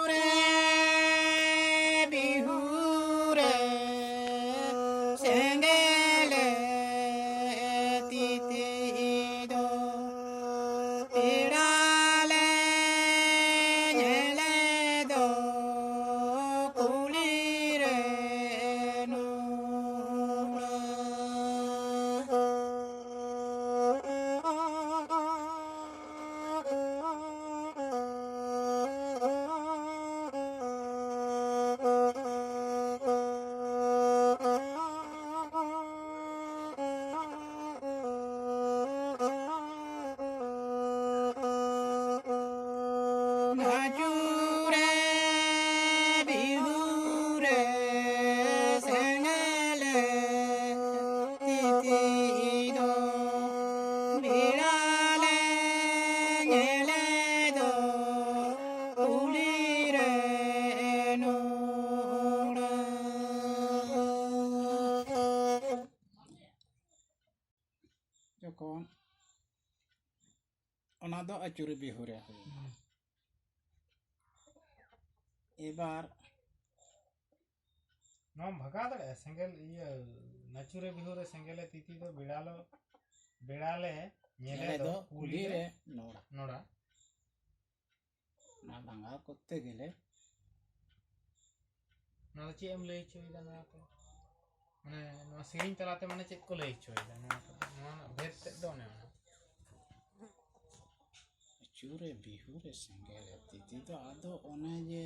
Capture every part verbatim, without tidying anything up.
ᱨᱮ ᱵᱤᱦᱩ ᱨᱮ ᱥᱮᱸᱜᱮᱞ ᱛᱤᱛᱤ ᱫᱚ ᱯᱮᱲᱟ ᱞᱮ ᱧᱮᱞᱮ ᱫᱚ ᱠᱩᱞᱦᱤ ᱨᱮ ᱱᱚᱲᱟ᱾ ᱱᱟᱪᱩᱨᱮ ᱵᱤᱦᱩᱨᱮ ᱥᱮᱸᱜᱮᱞᱮ ᱛᱤᱛᱤ ᱫᱚ ᱵᱮᱲᱟ ᱞᱮ ᱧᱮᱞᱮ ᱫᱚ ᱠᱩᱞᱦᱤ ᱨᱮ ᱱᱚᱲᱟ᱾ ᱡᱚᱠᱷᱚᱱ ᱚᱱᱟ ᱫᱚ ᱟᱹᱪᱩᱨ ᱵᱤᱦᱩᱨᱮ ᱦᱩᱭᱱᱟ᱾ ᱦᱩᱸ᱾ ᱮᱵᱟᱨ ᱱᱚᱣᱟᱢ ᱵᱷᱟᱜᱟᱣ ᱫᱟᱲᱮᱭᱟᱜᱼᱟ? ᱥᱮᱸᱜᱮᱞ ᱤᱭᱟᱹ, ᱱᱟᱪᱩᱨᱮ ᱵᱤᱦᱩᱨᱮ ᱥᱮᱸᱜᱮᱞᱮ ᱛᱤᱛᱤ ᱫᱚ ᱵᱮᱲᱟ ᱞᱚ, ᱵᱮᱲᱟ ᱞᱮ ᱧᱮᱞᱮ ᱧᱮᱞᱮ ᱫᱚ ᱫᱚ ᱠᱩᱞᱦᱤ ᱠᱩᱞᱦᱤ ᱨᱮ ᱨᱮ ᱱᱚᱲᱟ᱾ ᱱᱚᱲᱟ᱾ ᱚᱱᱟ ᱵᱷᱟᱜᱟᱣ ᱠᱚᱨᱛᱮ ᱜᱮᱞᱮ ᱱᱚᱣᱟ ᱫᱚ ᱪᱮᱫ ᱮᱢ ᱞᱟᱹᱭ ᱦᱚᱪᱚᱭᱮᱫᱟ ᱱᱚᱣᱟ ᱛᱮ? ᱢᱟᱱᱮ ᱱᱚᱣᱟ ᱥᱮᱨᱮᱧ ᱛᱟᱞᱟᱛᱮ ᱢᱟᱱᱮ ᱪᱮᱫ ᱠᱚ ᱞᱟᱹᱭ ᱦᱚᱪᱚᱭᱮᱫᱟ ᱱᱚᱣᱟ ᱠᱚᱫᱚ? ᱱᱚᱣᱟ ᱨᱮᱱᱟᱜ ᱵᱷᱮᱫ ᱛᱮᱫ ᱫᱚ ᱚᱱᱮ ᱚᱱᱟ᱾ ᱟᱹᱪᱩᱨᱮ ᱵᱤᱦᱩᱨᱮ ᱥᱮᱸᱜᱮᱞᱮ ᱛᱤᱛᱤ ᱫᱚ ᱟᱫᱚ ᱚᱱᱮ ᱡᱮ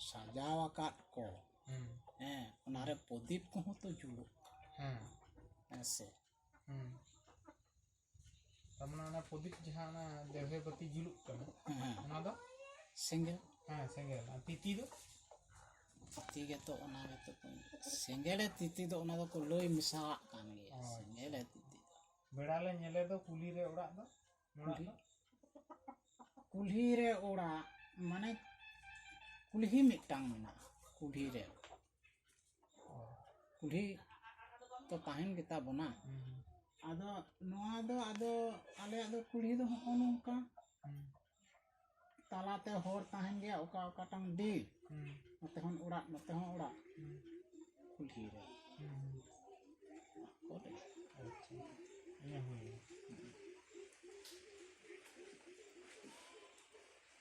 ᱥᱟᱡᱟᱣ ᱟᱠᱟᱫ ᱠᱚ, ᱦᱩᱸ᱾ ᱦᱮᱸ, ᱚᱱᱟᱨᱮ ᱯᱨᱚᱫᱤᱯ ᱠᱚᱦᱚᱸ ᱛᱚ ᱡᱩᱞᱩᱜ ᱠᱟᱱᱟ᱾ ᱦᱮᱸ᱾ ᱦᱮᱸ ᱥᱮ? ᱦᱩᱸ᱾ ᱛᱟᱨ ᱢᱟᱱᱮ ᱚᱱᱟ ᱯᱨᱚᱫᱤᱯ ᱡᱟᱦᱟᱸ ᱚᱱᱟ ᱫᱮᱣᱦᱮ ᱵᱟᱹᱛᱤ ᱡᱩᱞᱩᱜ ᱠᱟᱱᱟ, ᱦᱮᱸ᱾ ᱚᱱᱟ ᱫᱚ? ᱥᱮᱸᱜᱮᱞ᱾ ᱦᱮᱸ, ᱥᱮᱸᱜᱮᱞ᱾ ᱟᱨ ᱛᱤᱛᱤ ᱫᱚ? ᱛᱤᱛᱤ ᱜᱮᱛᱚ ᱚᱱᱟ ᱜᱮᱛᱚ ᱠᱚ, ᱥᱮᱸᱜᱮᱞᱮ ᱛᱤᱛᱤ ᱫᱚ ᱚᱱᱟ ᱫᱚᱠᱚ ᱞᱟᱹᱭ ᱢᱮᱥᱟᱣᱟᱜ ᱠᱟᱱ ᱜᱮᱭᱟ, ᱚ, ᱟᱪᱪᱷᱟ᱾ ᱥᱮᱸᱜᱮᱞᱮ ᱛᱤᱛᱤ ᱫᱚ᱾ ᱵᱮᱲᱟ ᱞᱮ ᱧᱮᱞᱮ ᱫᱚ ᱠᱩᱞᱦᱤ ᱨᱮ ᱚᱲᱟᱜ ᱫᱚ? ᱚᱲᱟᱜ ᱠᱩᱞᱦᱤ, ᱫᱚ? ᱠᱩᱞᱦᱤ ᱨᱮ ᱚᱲᱟᱜ, ᱢᱟᱱᱮ ᱠᱩᱞᱦᱤ ᱢᱤᱫᱴᱟᱝ ᱢᱮᱱᱟᱜᱼᱟ, ᱠᱩᱞᱦᱤ ᱨᱮ᱾ ᱚ᱾ ᱠᱩᱞᱦᱤ ᱛᱚ ᱛᱟᱦᱮᱱ ᱜᱮᱛᱟ ᱵᱚᱱᱟ᱾ ᱦᱩᱸ, ᱦᱩᱸ᱾ ᱟᱫᱚ ᱱᱚᱣᱟ ᱫᱚ, ᱟᱫᱚ ᱟᱞᱮᱭᱟᱜ ᱫᱚ ᱠᱩᱞᱦᱤ ᱫᱚ ᱦᱚᱸᱜᱼᱚ ᱱᱚᱝᱠᱟ᱾ ᱦᱩᱸ᱾ ᱛᱟᱞᱟᱛᱮ ᱦᱚᱨ ᱛᱟᱦᱮᱱ ᱜᱮᱭᱟ, ᱚᱠᱟ ᱚᱠᱟᱴᱟᱝ ᱵᱤᱨ, ᱦᱩᱸ᱾ ᱱᱚᱛᱮ ᱠᱷᱚᱱ ᱚᱲᱟᱜ, ᱱᱚᱛᱮ ᱦᱚᱸ ᱚᱲᱟᱜ᱾ ᱦᱩᱸ᱾ ᱠᱩᱞᱦᱤ ᱨᱮ᱾ ᱦᱩᱸ᱾ ᱠᱚᱨᱮ᱾ ᱟᱪᱪᱷᱟ᱾ ᱤᱱᱟᱹ ᱦᱩᱭ ᱮᱱᱟ᱾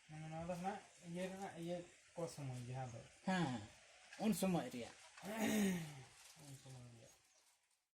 ᱢᱟᱱᱮ ᱱᱚᱣᱟ ᱫᱚ ᱱᱟᱜ ᱤᱭᱟᱹ ᱨᱮᱱᱟᱜ ᱤᱭᱟᱹ ᱠᱚ ᱥᱚᱢᱚᱭ ᱡᱟᱦᱟᱸ ᱫᱚ᱾ ᱦᱮᱸ, ᱦᱮᱸ᱾ ᱩᱱ ᱥᱚᱢᱚᱭ ᱨᱮᱭᱟᱜ᱾